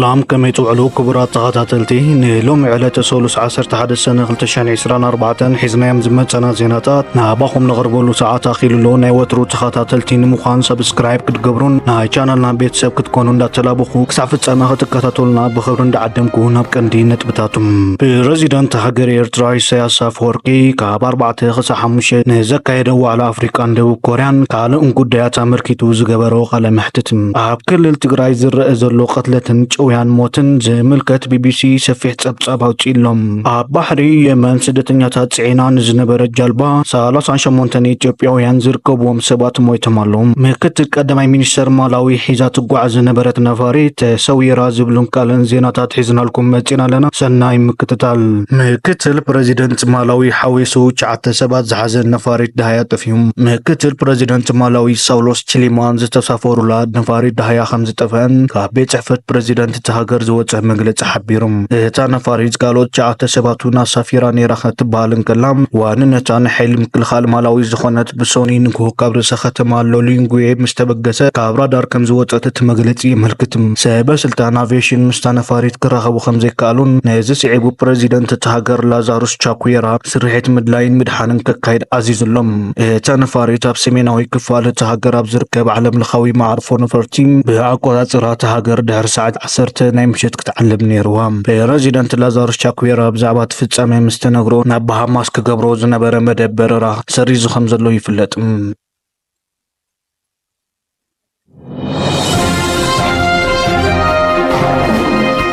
ኣም ከመይ ትውዕሉ ክቡራት ተኸታተልቲ? ንሎሚ ዕለተ ሰሉስ ዓሰርተ ሓደ ሰነ ክልተ ሽሕን ዕስራን ኣርባዕተን ሒዝናዮም ዝመጸና ዜናታት ናባኹም ነቕርበሉ ሰዓት ኣኺሉ ኣሎ። ናይ ወትሩ ተኸታተልቲ ንምዃን ሰብስክራይብ ክትገብሩን ናይ ቻነልና ቤተሰብ ክትኮኑ እንዳተላበኹ ክሳብ ፍጻመ ክትከታተሉና ብኽብሪ እንዳዓደምኩ ናብ ቀንዲ ነጥብታቱም። ፕረዚደንት ሃገር ኤርትራ ኢሳያስ ኣፈወርቂ ካብ ኣርባዕተ ክሳብ ሓሙሽተ ንዘካየደ ዋዕላ ኣፍሪቃን ደቡብ ኮርያን ካልእን ጉዳያት ኣመልኪቱ ዝገበሮ ቃለ መሕትት። ኣብ ክልል ትግራይ ዝረአ ዘሎ ቅትለትን ጭውያን ሞትን ዝምልከት ቢቢሲ ሰፊሕ ጸብጻብ ኣውጺእሎም። ኣብ ባሕሪ የመን ስደተኛታት ጽዒና ንዝነበረት ጃልባ ሰላሳ ሸሞንተ ኢትዮጵያውያን ዝርከብዎም ሰባት ሞይቶም ኣለዉ። ምክትል ቀዳማይ ሚኒስተር ማላዊ ሒዛ ትጓዓዝ ዝነበረት ነፋሪት ተሰዊራ ዝብሉን ካልእን ዜናታት ሒዝናልኩም መጺና ኣለና። ሰናይ ምክትታል። ምክትል ፕረዚደንት ማላዊ ሓዊሱ ትሽዓተ ሰባት ዝሓዘ ነፋሪት ደሃያ ጠፊኡ። ምክትል ፕረዚደንት ማላዊ ሳውሎስ ቺሊማ ዝተሳፈሩላ ነፋሪት ደሃያ ከም ዝጠፍአን ካብ ቤት ጽሕፈት ፕረዚደንት እታ ሃገር ዝወጸ መግለጺ ሓቢሩ። እታ ነፋሪት ካልኦት ትሽዓተ ሰባት እውን ኣሳፊራ ነይራ ክትበሃል እንከላ፣ ዋንነታ ንሓይሊ ምክልኻል ማላዊ ዝኾነት ብሶኒ ንግሆ ካብ ርእሰ ከተማ ሎሊንጉዌ ምስ ተበገሰ ካብ ራዳር ከም ዝወጸት እቲ መግለጺ የመልክት። ሰበ ስልጣን ኣቪዬሽን ምስታ ነፋሪት ክራኸቡ ከም ዘይከኣሉን ነዚ ስዒቡ ፕረዚደንት እታ ሃገር ላዛሩስ ቻኩዌራ ስርሒት ምድላይን ምድሓንን ከካይድ ኣዚዙ ኣሎ። እታ ነፋሪት ኣብ ሰሜናዊ ክፋል እታ ሃገር ኣብ ዝርከብ ዓለም ለኻዊ መዓርፎ ነፈርቲ ብኣቆጻጽራ እታ ሃገር ድሕሪ ሰዓት ዓሰርተ ናይ ምሸት ክትዓልብ ነይርዋ። ፕረዚደንት ላዛሩስ ቻኩዌራ ብዛዕባ እቲ ፍጻሜ ምስ ተነግሮ ናብ ባሃማስ ክገብሮ ዝነበረ መደብ በረራ ሰሪዙ ከም ዘሎ ይፍለጥ።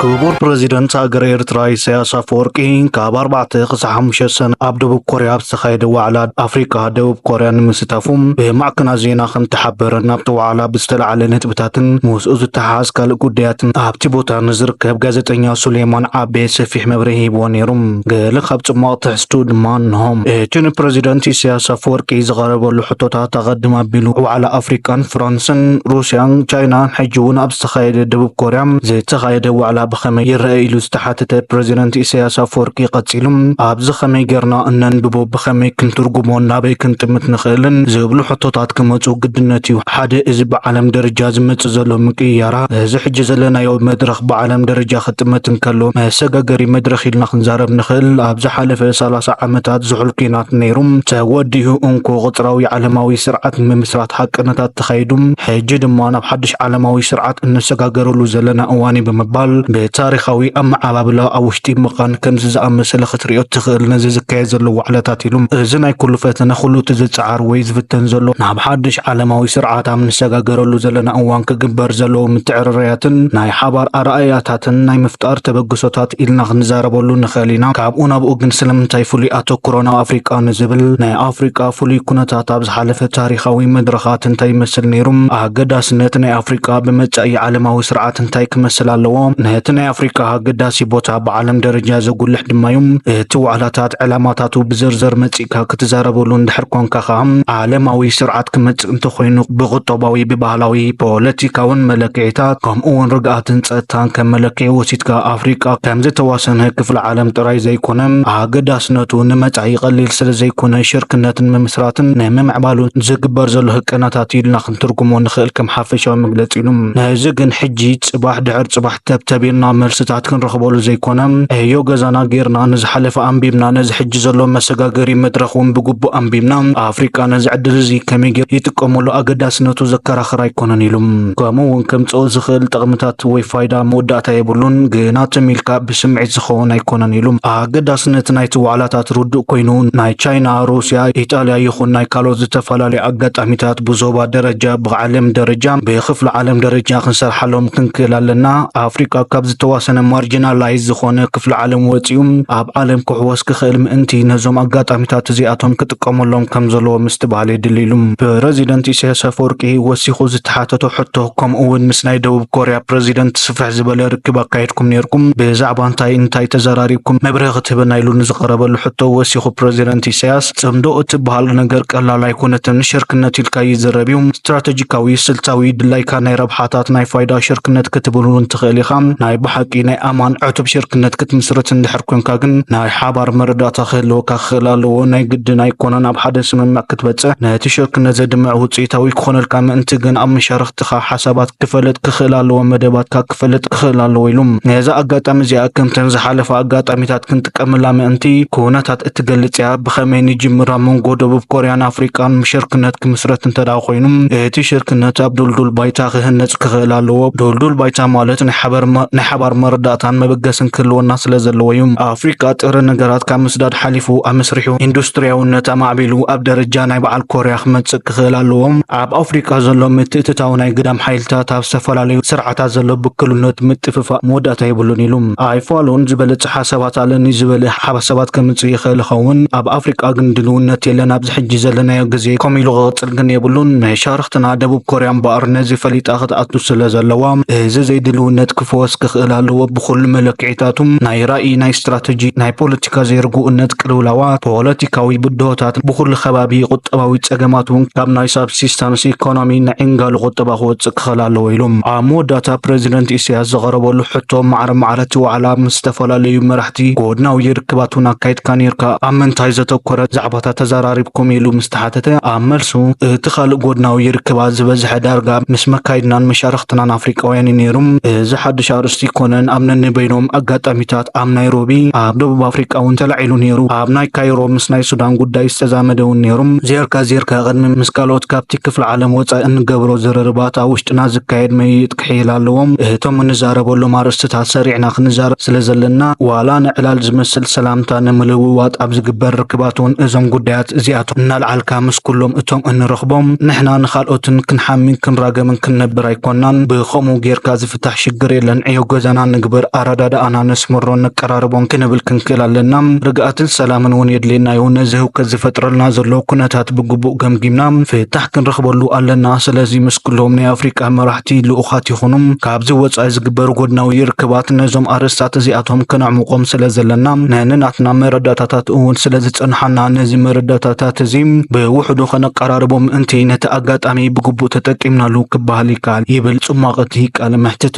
ክቡር ፕረዚደንት ሃገረ ኤርትራ ኢሳያስ ኣፈወርቂ ካብ ኣርባዕተ ክሳብ ሓሙሽተ ሰነ ኣብ ደቡብ ኮርያ ኣብ ዝተኻየደ ዋዕላ ኣፍሪቃ ደቡብ ኮርያ ንምስታፉ ብማዕከናት ዜና ከም ተሓበረ፣ ናብቲ ዋዕላ ብዝተለዓለ ነጥብታትን ምስኡ ዝተሓሓዝ ካልእ ጉዳያትን ኣብቲ ቦታ ንዝርከብ ጋዜጠኛ ሱሌማን ዓቤ ሰፊሕ መብርሂ ሂብዎ ነይሩ። ገለ ካብ ጽማቕ ትሕዝትኡ ድማ እንሆ። እቲ ንፕረዚደንት ኢሳያስ ኣፈወርቂ ዝቐረበሉ ሕቶታት ኣቐድም ኣቢሉ ዋዕላ ኣፍሪቃን ፍራንስን ሩስያን ቻይናን ሕጂ እውን ኣብ ዝተኻየደ ደቡብ ኮርያ ዝተኻየደ ዋዕላ ብኸመይ ይረአ ኢሉ ዝተሓተተ ፕረዚደንት ኢሳያስ ኣፈወርቂ ቀጺሉ፣ ኣብዚ ከመይ ጌርና እነንብቦ፣ ብኸመይ ክንትርጉሞን ናበይ ክንጥምት ንኽእልን ዝብሉ ሕቶታት ክመጹ ግድነት እዩ። ሓደ እዚ ብዓለም ደረጃ ዝመጽእ ዘሎ ምቅይያራ፣ እዚ ሕጂ ዘለናዮ መድረኽ ብዓለም ደረጃ ክጥመት እንከሎ መሰጋገሪ መድረኽ ኢልና ክንዛረብ ንኽእል። ኣብ ዝሓለፈ ሰላሳ ዓመታት ዝሑል ኲናት ነይሩ ተወዲኡ እንኮ ቁጽራዊ ዓለማዊ ስርዓት ንምምስራት ሓቅነታት ተኻይዱ፣ ሕጂ ድማ ናብ ሓድሽ ዓለማዊ ስርዓት እንሰጋገረሉ ዘለና እዋን እዩ ብምባል ብታሪኻዊ ኣመዓባብላ ኣብ ውሽጢ ምዃን ከምዚ ዝኣመሰለ ክትሪኦ ትኽእል። ነዚ ዝካየድ ዘሎ ዋዕላታት ኢሉ። እዚ ናይ ኩሉ ፈተነ፣ ኩሉ እቲ ዝጸዓር ወይ ዝፍተን ዘሎ ናብ ሓድሽ ዓለማዊ ስርዓት ኣብ ንሰጋገረሉ ዘለና እዋን ክግበር ዘለዎ ምትዕርራያትን ናይ ሓባር ኣረኣእያታትን ናይ ምፍጣር ተበግሶታት ኢልና ክንዛረበሉ ንኽእል ኢና። ካብኡ ናብኡ ግን ስለምንታይ ፍሉይ ኣተኩሮ ናብ ኣፍሪቃ ንዝብል ናይ ኣፍሪቃ ፍሉይ ኩነታት ኣብ ዝሓለፈ ታሪኻዊ መድረኻት እንታይ ይመስል ነይሩ? ኣገዳስነት ናይ ኣፍሪቃ ብመጻኢ ዓለማዊ ስርዓት እንታይ ክመስል ኣለዎ? ነቲ ናይ ኣፍሪቃ ኣገዳሲ ቦታ ብዓለም ደረጃ ዘጉልሕ ድማ እዩ። እቲ ዋዕላታት ዕላማታቱ ብዝርዝር መጺእካ ክትዛረበሉ እንድሕር ኮንካ ከኣ፣ ዓለማዊ ስርዓት ክመጽእ እንተኾይኑ ብቁጠባዊ፣ ብባህላዊ፣ ፖለቲካውን መለክዒታት ከምኡ እውን ርግኣትን ጸጥታን ከም መለክዒ ወሲድካ ኣፍሪቃ ከም ዝተዋሰነ ክፍለ ዓለም ጥራይ ዘይኮነ ኣገዳስነቱ ንመጻኢ ቀሊል ስለ ዘይኮነ ሽርክነትን ምምስራትን ንምምዕባሉ ዝግበር ዘሎ ህቀናታት ኢልና ክንትርጉሞ ንኽእል ከም ሓፈሻዊ መግለጺ ኢሉ። ነዚ ግን ሕጂ ጽባሕ ድሕር ጽባሕ ተብተቢልና መልስታት ክንረኽበሉ ዘይኮነ፣ ዕዮ ገዛና ጌርና ንዝሓለፈ ኣንቢብና ነዚ ሕጂ ዘሎ መሰጋገሪ መድረኽ እውን ብግቡእ ኣንቢብና ኣፍሪቃ ነዚ ዕድል እዚ ከመይ ጌር ይጥቀመሉ ኣገዳስነቱ ዘከራኽር ኣይኮነን ኢሉ። ከምኡ እውን ከምጽኦ ዝኽእል ጥቕምታት ወይ ፋይዳ መወዳእታ የብሉን፣ ግና ትም ኢልካ ብስምዒት ዝኸውን ኣይኮነን ኢሉ። ኣገዳስነት ናይቲ ዋዕላታት ርዱእ ኮይኑ ናይ ቻይና፣ ሩስያ፣ ኢጣልያ ይኹን ናይ ካልኦት ዝተፈላለዩ ኣጋጣሚታት ብዞባ ደረጃ፣ ብዓለም ደረጃ፣ ብክፍለ ዓለም ደረጃ ክንሰርሓሎም ክንክእል ኣለና። ኣፍሪቃ ካብ ዝተዋሰነ ማርጂናላይዝ ዝኾነ ክፍለ ዓለም ወጺኡ ኣብ ዓለም ክሕወስ ክኽእል ምእንቲ ነዞም ኣጋጣሚታት እዚኣቶም ክጥቀመሎም ከም ዘለዎ ምስትብሃል የድሊ ኢሉ። ፕረዚደንት ኢሳያስ ኣፈወርቂ ወሲኹ ዝተሓተቶ ሕቶ ከምኡ እውን ምስ ናይ ደቡብ ኮርያ ፕረዚደንት ስፍሕ ዝበለ ርክብ ኣካየድኩም ነይርኩም፣ ብዛዕባ እንታይ እንታይ ተዘራሪብኩም መብርሂ ክትህበና ኢሉ ንዝቐረበሉ ሕቶ ወሲኹ ፕረዚደንት ኢሳያስ ጽምዶ እትበሃል ነገር ቀላል ኣይኮነትን፣ ሽርክነት ኢልካ ይዝረብ እዩ። ስትራተጂካዊ፣ ስልታዊ፣ ድላይካ ናይ ረብሓታት ናይ ፋይዳ ሽርክነት ክትብል እውን ትኽእል ኢኻ። ናይ ናይ ብሓቂ ናይ ኣማን ዕቱብ ሽርክነት ክትምስርት እንድሕር ኮንካ ግን ናይ ሓባር መረዳእታ ክህልወካ ክኽእል ኣለዎ። ናይ ግድን ኣይኮነን ኣብ ሓደ ስምምዕ ክትበጽሕ። ነቲ ሽርክነት ዘድምዕ ውጽኢታዊ ክኾነልካ ምእንቲ ግን ኣብ መሻርኽትኻ ሓሳባት ክፈልጥ ክኽእል ኣለዎ፣ መደባትካ ክፈልጥ ክኽእል ኣለዎ ኢሉ። ነዛ ኣጋጣሚ እዚኣ ከምተን ዝሓለፋ ኣጋጣሚታት ክንጥቀመላ ምእንቲ ኩነታት እትገልጽ እያ። ብኸመይ ንጅምር? ኣብ መንጎ ደቡብ ኮርያን ኣፍሪቃን ሽርክነት ክምስረት እንተ ደኣ ኮይኑ፣ እቲ ሽርክነት ኣብ ድልዱል ባይታ ክህነጽ ክኽእል ኣለዎ። ድልዱል ባይታ ማለት ናይ ሓባር መ-፣ ናይ ሓባር መረዳእታን መበገስን ክህልወና ስለ ዘለዎ እዩ። ኣፍሪቃ ጥረ ነገራት ካብ ምስዳድ ሓሊፉ ኣመስሪሑ ኢንዱስትሪያውነት ኣማዕቢሉ ኣብ ደረጃ ናይ በዓል ኮርያ ክመጽእ ክኽእል ኣለዎ። ኣብ ኣፍሪቃ ዘሎ ምትእትታው ናይ ግዳም ሓይልታት ኣብ ዝተፈላለዩ ስርዓታት ዘሎ ብክልነት ምጥፍፋእ መወዳእታ የብሉን ኢሉ። ኣይፋሉን ዝበለጸ ሓሳባት ኣለኒ ዝበለ ሓሳባት ከምጽእ ይኽእል ይኸውን። ኣብ ኣፍሪቃ ግን ድልውነት የለን። ኣብዚ ሕጂ ዘለናዮ ግዜ ከምኡ ኢሉ ክቕጽል ግን የብሉን። መሻርኽትና ደቡብ ኮርያ እምበኣር ነዚ ፈሊጣ ክትኣቱ ስለ ዘለዋ፣ እዚ ዘይድልውነት ክፍወስ ክኽእል ኣለዎ። ብኹሉ መለክዒታቱ፣ ናይ ራእይ፣ ናይ ስትራተጂ፣ ናይ ፖለቲካ ዘይርጉእነት፣ ቅልውላዋት፣ ፖለቲካዊ ብድሆታት፣ ብኹሉ ከባቢ ቁጠባዊ ጸገማት እውን ካብ ናይ ሳብሲስታንስ ኢኮኖሚ ንዒንጋሉ ቁጠባ ክወጽእ ክኽእል ኣለዎ ኢሎም። ኣብ መወዳእታ ፕረዚደንት ኢሳያስ ዘቐረበሉ ሕቶ ማዕረ ማዕረ እቲ ዋዕላ ምስ ዝተፈላለዩ መራሕቲ ጎድናዊ ርክባት እውን ኣካይድካ ነይርካ፣ ኣብ ምንታይ ዘተኮረ ዛዕባታት ተዘራሪብኩም ኢሉ ምስ ተሓተተ፣ ኣብ መልሱ እቲ ካልእ ጎድናዊ ርክባት ዝበዝሐ ዳርጋ ምስ መካይድናን መሻርኽትናን ኣፍሪቃውያን እዩ ነይሩ። እዚ ሓድሽ ኣርእስቲ ይኮነን፣ ኣብ ነንበይኖም ኣጋጣሚታት ኣብ ናይሮቢ ኣብ ደቡብ ኣፍሪቃ እውን ተላዒሉ ነይሩ። ኣብ ናይ ካይሮ ምስ ናይ ሱዳን ጉዳይ ዝተዛመደ እውን ነይሩ። ዜርካ ዜርካ ቅድሚ ምስ ካልኦት ካብቲ ክፍለ ዓለም ወጻኢ እንገብሮ ዝርርባት ኣብ ውሽጥና ዝካየድ መይይጥ ክሕይል ኣለዎም። እቶም እንዛረበሎም ኣርእስትታት ሰሪዕና ክንዛረብ ስለ ዘለና፣ ዋላ ንዕላል ዝመስል ሰላምታ ንምልውዋጥ ኣብ ዝግበር ርክባት እውን እዞም ጉዳያት እዚኣቶም እናልዓልካ ምስ ኩሎም እቶም እንረኽቦም ንሕና ንኻልኦትን ክንሓሚን ክንራገምን ክንነብር ኣይኮናን። ብኸምኡ ጌርካ ዝፍታሕ ሽግር የለን። ዕዮ ገዛና ንግበር፣ ኣረዳድኣና ነስምሮን ነቀራርቦን ክንብል ክንክእል ኣለና። ርግኣትን ሰላምን እውን የድልየና እዩ። ነዚ ህውከት ዝፈጥረልና ዘሎ ኩነታት ብግቡእ ገምጊምና ፍታሕ ክንረኽበሉ ኣለና። ስለዚ ምስ ኩሎም ናይ ኣፍሪቃ መራሕቲ ልኡኻት ይኹኑ ካብዚ ወጻኢ ዝግበር ጎድናዊ ርክባት ነዞም ኣርእስታት እዚኣቶም ከነዕምቖም ስለ ዘለና ነንናትና መረዳእታታት እውን ስለ ዝጸንሓና ነዚ መረዳእታታት እዚ ብውሕዱ ከነቀራርቦ ምእንቲ ነቲ ኣጋጣሚ ብግቡእ ተጠቂምናሉ ክበሃል ይከኣል ይብል ጽሟቕ እቲ ቃለ መሕትት።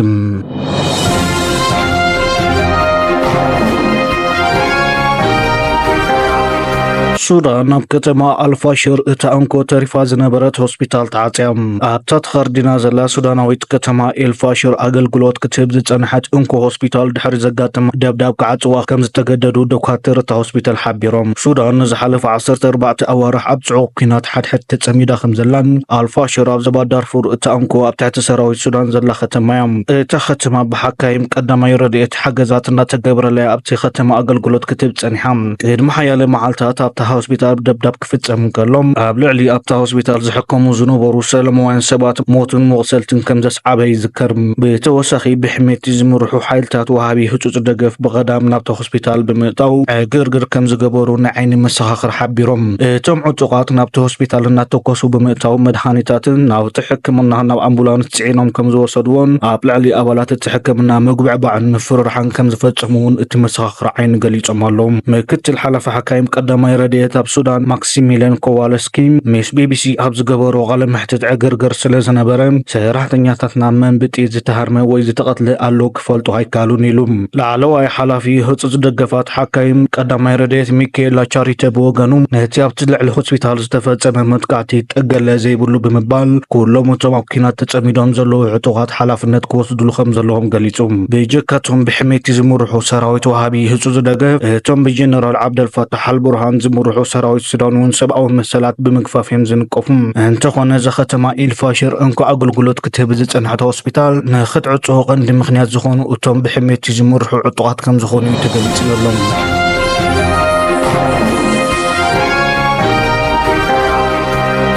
ሱዳን፣ ኣብ ከተማ ኣልፋሽር እታ እንኮ ተሪፋ ዝነበረት ሆስፒታል ተዓጽያ። ኣብታ ተኸርዲና ዘላ ሱዳናዊት ከተማ ኤልፋሽር ኣገልግሎት ክትህብ ዝጸንሐት እንኮ ሆስፒታል ድሕሪ ዘጋጠመ ደብዳብ ክዓጽዋ ከም ዝተገደዱ ዶካትር እታ ሆስፒታል ሓቢሮም። ሱዳን ንዝሓለፈ ዓሰርተ ኣርባዕተ ኣዋርሕ ኣብ ጽዑቕ ኲናት ሓድሕድ ተጸሚዳ ከም ዘላን ኣልፋሽር ኣብ ዞባ ዳርፉር እታ እንኮ ኣብ ትሕቲ ሰራዊት ሱዳን ዘላ ከተማ እያ። እታ ከተማ ብሓካይም ቀዳማይ ረድኤት ሓገዛት እናተገብረላ እያ ኣብቲ ከተማ ኣገልግሎት ክትህብ ጸኒሓ። ቅድሚ ሓያለ መዓልታት ኣብታ ሆስፒታል ደብዳብ ክፍጸም እንከሎ፣ ኣብ ልዕሊ ኣብታ ሆስፒታል ዝሕከሙ ዝነበሩ ሰለማውያን ሰባት ሞትን መቑሰልትን ከም ዘስዓበ ይዝከር። ብተወሳኺ ብሕሜቲ ዝምርሑ ሓይልታት ወሃቢ ህጹጽ ደገፍ ብቐዳም ናብታ ሆስፒታል ብምእታው ዕግርግር ከም ዝገበሩ ናይ ዓይኒ መሰኻኽር ሓቢሮም። እቶም ዕጡቓት ናብቲ ሆስፒታል እናተኮሱ ብምእታው መድሃኒታትን ናውቲ ሕክምና ናብ ኣምቡላንስ ጽዒኖም ከም ዝወሰድዎን ኣብ ልዕሊ ኣባላት እቲ ሕክምና መጉብዕባዕን ምፍርራሕን ከም ዝፈጸሙ እውን እቲ መሰኻኽር ዓይኒ ገሊጾም ኣለዉ። ምክትል ሓላፊ ሓካይም ቀዳማይ ረድኤት ኣብ ሱዳን ማክሲሚልያን ኮዋለስኪ ምስ ቢቢሲ ኣብ ዝገበሮ ቃለ መሕትት ዕግርግር ስለ ዝነበረ ሰራሕተኛታትና መንብጢ ዝተሃርመ ወይ ዝተቐትለ ኣሎ ክፈልጡ ኣይከኣሉን ኢሉ። ላዕለዋይ ሓላፊ ህጹጽ ደገፋት ሓካይም ቀዳማይ ረድኤት ሚካኤል ላቻሪተ ብወገኑ ነቲ ኣብቲ ልዕሊ ሆስፒታል ዝተፈጸመ መጥቃዕቲ ጠገለ ዘይብሉ ብምባል ኩሎም እቶም ኣብ ኲናት ተጸሚዶም ዘለዉ ዕጡቓት ሓላፍነት ክወስድሉ ከም ዘለዎም ገሊጹ። ብጀካቶም ብሕሜቲ ዝምርሑ ሰራዊት ወሃቢ ህጹጽ ደገፍ እቶም ብጀነራል ዓብደልፋታሕ ኣልቡርሃን ዝምርሑ ሰራዊት ሱዳን እውን ሰብኣዊ መሰላት ብምግፋፍ እዮም ዝንቀፉ። እንተኾነ እዛ ከተማ ኢልፋሽር እንኮ ኣገልግሎት ክትህብ ዝጸንሐት ሆስፒታል ንኽትዕጾ ቀንዲ ምኽንያት ዝኾኑ እቶም ብሕሜቲ ዝምርሑ ዕጡቓት ከም ዝኾኑ እዩ ተገሊጹ ዘሎ።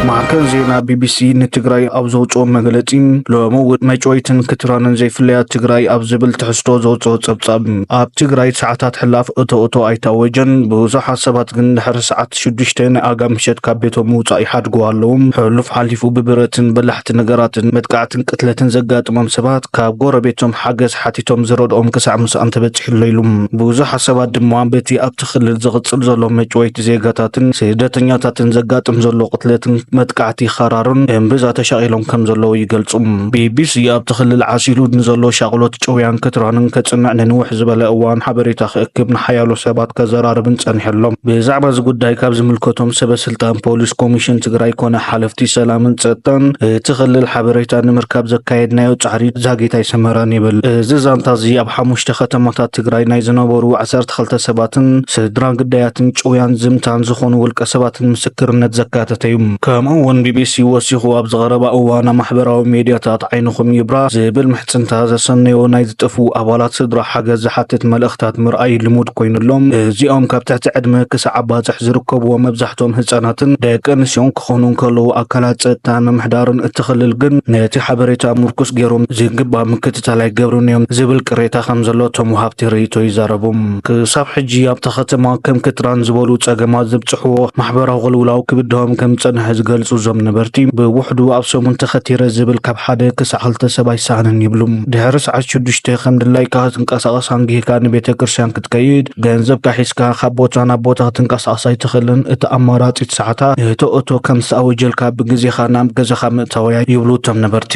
ማዕከን ዜና ቢቢሲ ንትግራይ ኣብ ዘውፅኦ መግለፂ፣ ሎሚ እውን መጭወይትን ክትራንን ዘይፍለያ ትግራይ ኣብ ዝብል ትሕዝቶ ዘውፅኦ ፀብፃብ፣ ኣብ ትግራይ ሰዓታት ሕላፍ እቶ እቶ ኣይታወጀን። ብዙሓት ሰባት ግን ድሕሪ ሰዓት ሽዱሽተ ናይ ኣጋ ምሸት ካብ ቤቶም ምውፃእ ይሓድጉ ኣለዉ። ሕሉፍ ሓሊፉ ብብረትን በላሕቲ ነገራትን መጥቃዕትን ቅትለትን ዘጋጥሞም ሰባት ካብ ጎረቤቶም ሓገዝ ሓቲቶም ዝረድኦም ክሳዕ ምስኣን ተበፂሑ ኣሎ ኢሉ። ብዙሓት ሰባት ድማ በቲ ኣብቲ ክልል ዝቕፅል ዘሎ መጭወይቲ ዜጋታትን ስደተኛታትን ዘጋጥም ዘሎ ቅትለትን መጥቃዕትን መጥቃዕቲ ኸራርን እምብዛ ተሻቒሎም ከም ዘለዉ ይገልጹ። ቢቢሲ ኣብቲ ክልል ዓሲሉ ንዘሎ ሻቕሎት ጭውያን ክትራንን ከጽንዕ ንንውሕ ዝበለ እዋን ሓበሬታ ክእክብ ንሓያሎ ሰባት ከዘራርብን ጸኒሑ ኣሎ። ብዛዕባ እዚ ጉዳይ ካብ ዝምልከቶም ሰበ ስልጣን ፖሊስ ኮሚሽን ትግራይ ኮነ ሓለፍቲ ሰላምን ጸጥታን እቲ ክልል ሓበሬታ ንምርካብ ዘካየድናዮ ጻዕሪ ዛጊት ኣይሰመረን ይብል። እዚ ዛንታ እዚ ኣብ ሓሙሽተ ከተማታት ትግራይ ናይ ዝነበሩ ዓሰርተ ክልተ ሰባትን ስድራ ግዳያትን ጭውያን ዝምታን ዝኾኑ ውልቀ ሰባትን ምስክርነት ዘካተተ እዩ። ከምኡ እውን ቢቢሲ ወሲኹ ኣብ ዝቐረባ እዋን ኣብ ማሕበራዊ ሜድያታት ዓይንኹም ይብራ ዝብል ምሕጽንታ ዘሰነዮ ናይ ዝጠፍኡ ኣባላት ስድራ ሓገዝ ዝሓትት መልእኽታት ምርኣይ ልሙድ ኮይኑሎም። እዚኦም ካብ ትሕቲ ዕድመ ክሳዕ ኣባጽሕ ዝርከብዎም መብዛሕትኦም ህጻናትን ደቂ ኣንስትዮን ክኾኑ እንከለዉ ኣካላት ጸጥታን ምምሕዳርን እቲ ክልል ግን ነቲ ሓበሬታ ምርኩስ ገይሮም ዝግባእ ምክትታል ኣይገብሩን እዮም ዝብል ቅሬታ ከም ዘሎ እቶም ወሃብቲ ርእይቶ ይዛረቡ። ክሳብ ሕጂ ኣብታ ከተማ ከም ክትራን ዝበሉ ጸገማት ዘብጽሕዎ ማሕበራዊ ቅልውላው ክብድሆም ከም ዝጸንሐ ዝገልጹ እዞም ነበርቲ፣ ብውሕዱ ኣብ ሰሙን ተኸቲረ ዝብል ካብ ሓደ ክሳዕ ክልተ ሰብ ኣይሰኣንን ይብሉ። ድሕሪ ሰዓት ሽዱሽተ ከም ድላይካ ክትንቀሳቐስ ኣንጊህካ ንቤተ ክርስቲያን ክትከይድ፣ ገንዘብካ ሒዝካ ካብ ቦታ ናብ ቦታ ክትንቀሳቐስ ኣይትኽእልን። እቲ ኣማራጺ ሰዓታ እቶ እቶ ከም ዝተኣወጀልካ ብግዜኻ ናብ ገዛኻ ምእታወያ ይብሉ እቶም ነበርቲ።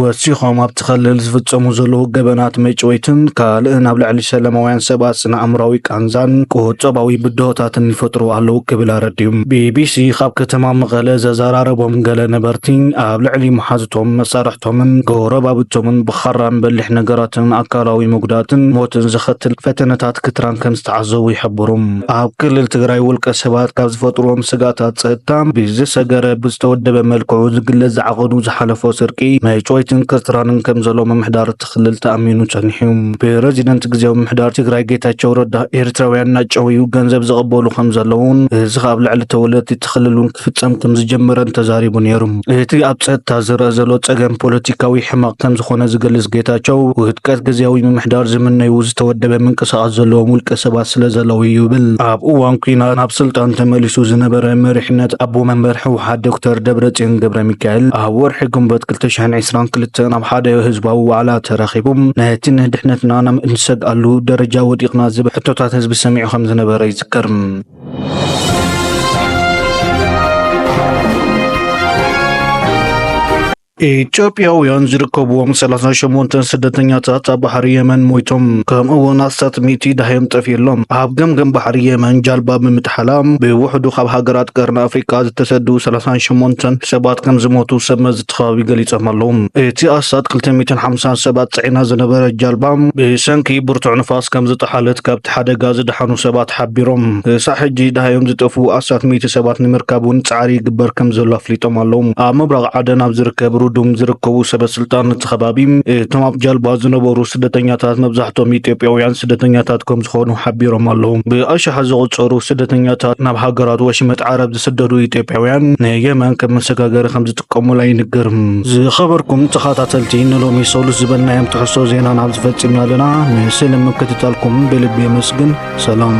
ወሲኾም ኣብቲ ክልል ዝፍጸሙ ዘለዉ ገበናት መጭወይትን ካልእን ኣብ ልዕሊ ሰላማውያን ሰባት ስነ ኣእምራዊ ቃንዛን ቁጠባዊ ብድሆታትን ይፈጥሩ ኣለዉ ክብል ኣረዲኡ። ቢቢሲ ካብ ከተማ መቐለ ዘዘራረቦም ገለ ነበርቲ ኣብ ልዕሊ መሓዙቶም፣ መሳርሕቶምን ጎረባብቶምን ብኻራን በሊሕ ነገራትን ኣካላዊ መጉዳትን ሞትን ዘኸትል ፈተነታት ክትራን ከም ዝተዓዘቡ ይሕብሩ። ኣብ ክልል ትግራይ ውልቀ ሰባት ካብ ዝፈጥርዎም ስጋታት ጸጥታ ብዝሰገረ ብዝተወደበ መልክዑ ዝግለጽ ዝዓቐኑ ዝሓለፎ ስርቂ፣ መጭወይትን ክትራንን ከም ዘሎ ምምሕዳር እቲ ክልል ተኣሚኑ ጸኒሑ እዩ። ፕረዚደንት ግዜያዊ ምምሕዳር ትግራይ ጌታቸው ረዳ ኤርትራውያን እናጨወዩ ገንዘብ ዝቕበሉ ከም ዘለውን እዚ ከኣ ኣብ ልዕሊ ተወለድቲ እቲ ክልል እውን ክፍጸም ከም ዝጀመረን ተዛሪቡ ነይሩ። እቲ ኣብ ጸጥታ ዝረአ ዘሎ ጸገም ፖለቲካዊ ሕመቕ ከም ዝኾነ ዝገልጽ ጌታቸው፣ ውድቀት ግዜያዊ ምምሕዳር ዝምነዩ ዝተወደበ ምንቅስቓስ ዘለዎም ውልቀ ሰባት ስለ ዘለዉ እዩ ይብል። ኣብ እዋን ኲናት ናብ ስልጣን ተመሊሱ ዝነበረ መሪሕነት ኣቦ መንበር ህወሓት ዶክተር ደብረጽዮን ገብረ ሚካኤል ኣብ ወርሒ ግንቦት ክልተ ሽሕን ዕስራን ክልተን ኣብ ሓደ ህዝባዊ ዋዕላ ተራኺቡ ነቲ ንድሕነትና ናብ እንሰግኣሉ ደረጃ ወዲቕና ዝብል ሕቶታት ህዝቢ ሰሚዑ ከም ዝነበረ ይዝከር። ኢትዮጵያውያን ዝርከብዎም ሰላሳ ሸሞንተ ስደተኛታት ኣብ ባሕሪ የመን ሞይቶም፣ ከምኡ እውን ኣስታት ሚእቲ ደሃዮም ጠፊኡ ኣሎ። ኣብ ገምገም ባሕሪ የመን ጃልባ ብምጥሓላ ብውሕዱ ካብ ሃገራት ቀርኒ ኣፍሪቃ ዝተሰዱ ሰላሳ ሸሞንተ ሰባት ከም ዝሞቱ ሰብ መዚ እቲ ከባቢ ገሊጾም ኣለዉ። እቲ ኣስታት ክልተ ሚእትን ሓምሳን ሰባት ጽዒና ዝነበረት ጃልባ ብሰንኪ ብርቱዕ ንፋስ ከም ዝጠሓለት ካብቲ ሓደጋ ዝደሓኑ ሰባት ሓቢሮም። ክሳዕ ሕጂ ደሃዮም ዝጠፍኡ ኣስታት ሚእቲ ሰባት ንምርካብ እውን ጻዕሪ ይግበር ከም ዘሎ ኣፍሊጦም ኣለዉ። ኣብ ምብራቕ ዓደን ኣብ ዝርከብ ሩዱም ዝርከቡ ሰበ ስልጣን እቲ ከባቢ፣ እቶም ኣብ ጃልባ ዝነበሩ ስደተኛታት መብዛሕትኦም ኢትዮጵያውያን ስደተኛታት ከም ዝኾኑ ሓቢሮም ኣለዉ። ብኣሽሓት ዝቑጸሩ ስደተኛታት ናብ ሃገራት ወሽመጥ ዓረብ ዝስደዱ ኢትዮጵያውያን ንየመን ከም መሰጋገሪ ከም ዝጥቀሙላ ይንገር። ዝኸበርኩም ተኸታተልቲ፣ ንሎሚ ሰሉስ ዝበልናዮም ትሕዝቶ ዜና ናብዚ ፈጺምና ኣለና። ንስለ ምክትታልኩም ብልቢ የመስግን። ሰላም።